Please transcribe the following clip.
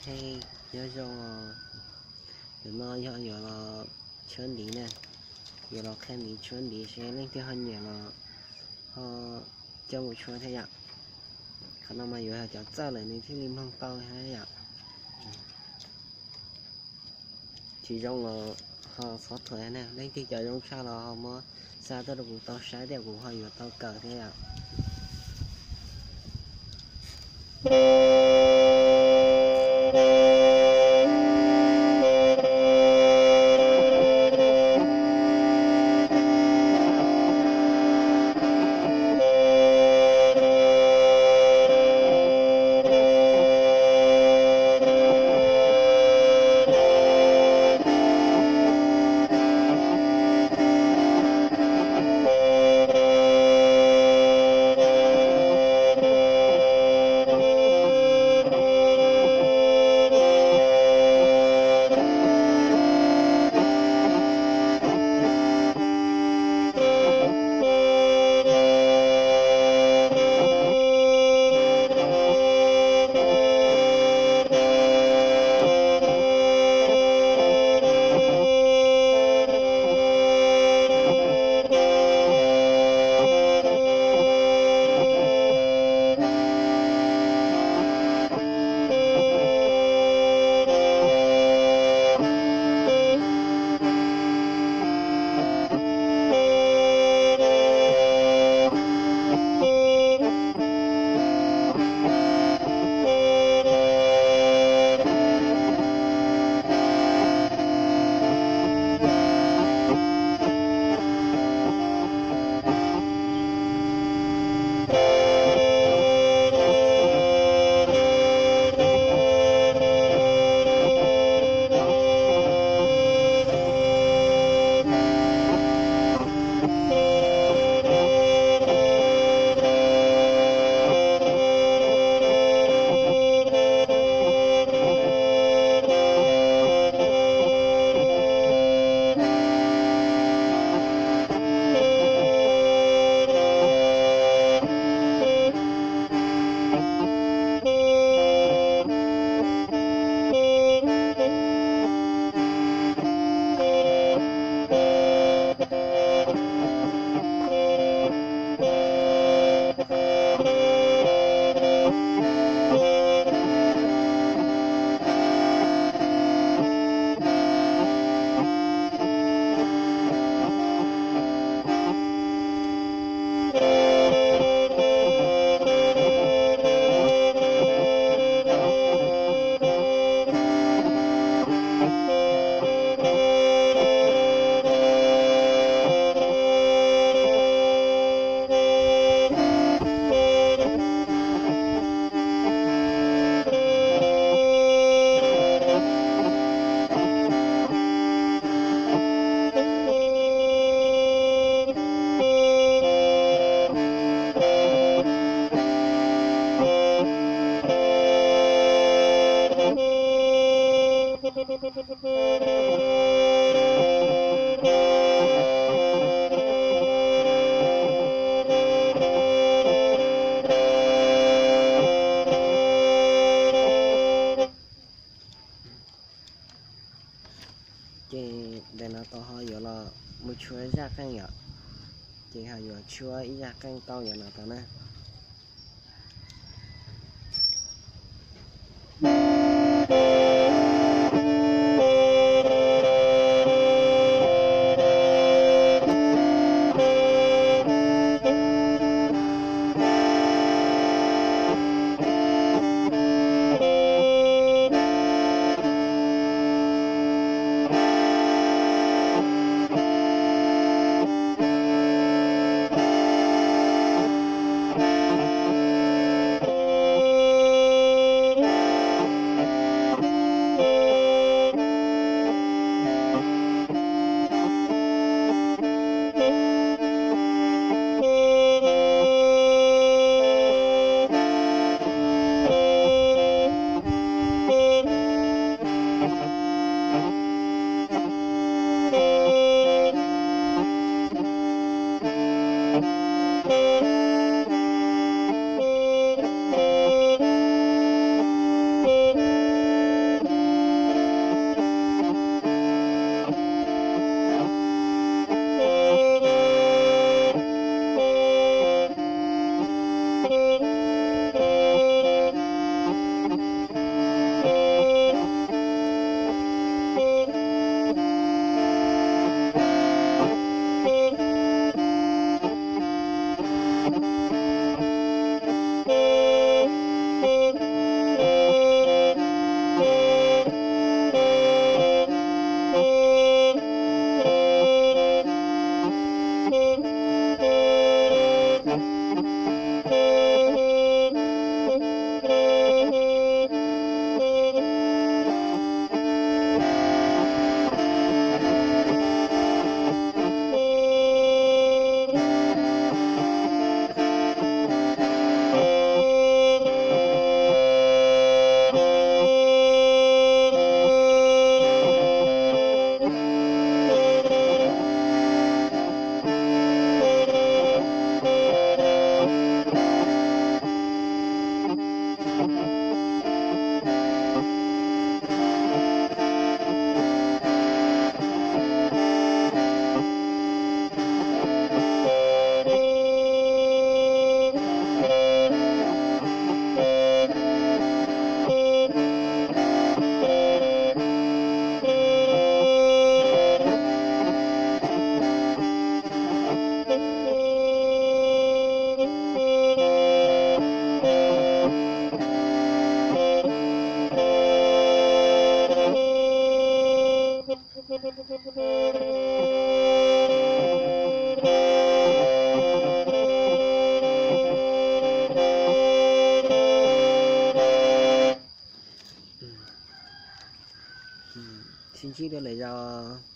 Hej, nyob zoo, ntawm no yog yuav los tshuab ntiv na, yuav los qhia ntiv tshuab ntiv seb leej twg ho nyiam los ho coj mus tshuab thiab yom. Qhov no mas yuav yog cov txawj lawm nws thiaj li mloog tau thiab yom. Tsis zoo los ho txhob thuam na, leej twg cov zoo tshaj los ho muab xa tuaj rau kuv tau saib thiab kuv ho yuav tau kawm thiab yom. Ces ntawm no tau ho yuav los mus tshuab zaj qeej yom. Ces ho yuav tshuab ib zaj qeej tau yom no tau na. Sib ntsib dua lawm zog.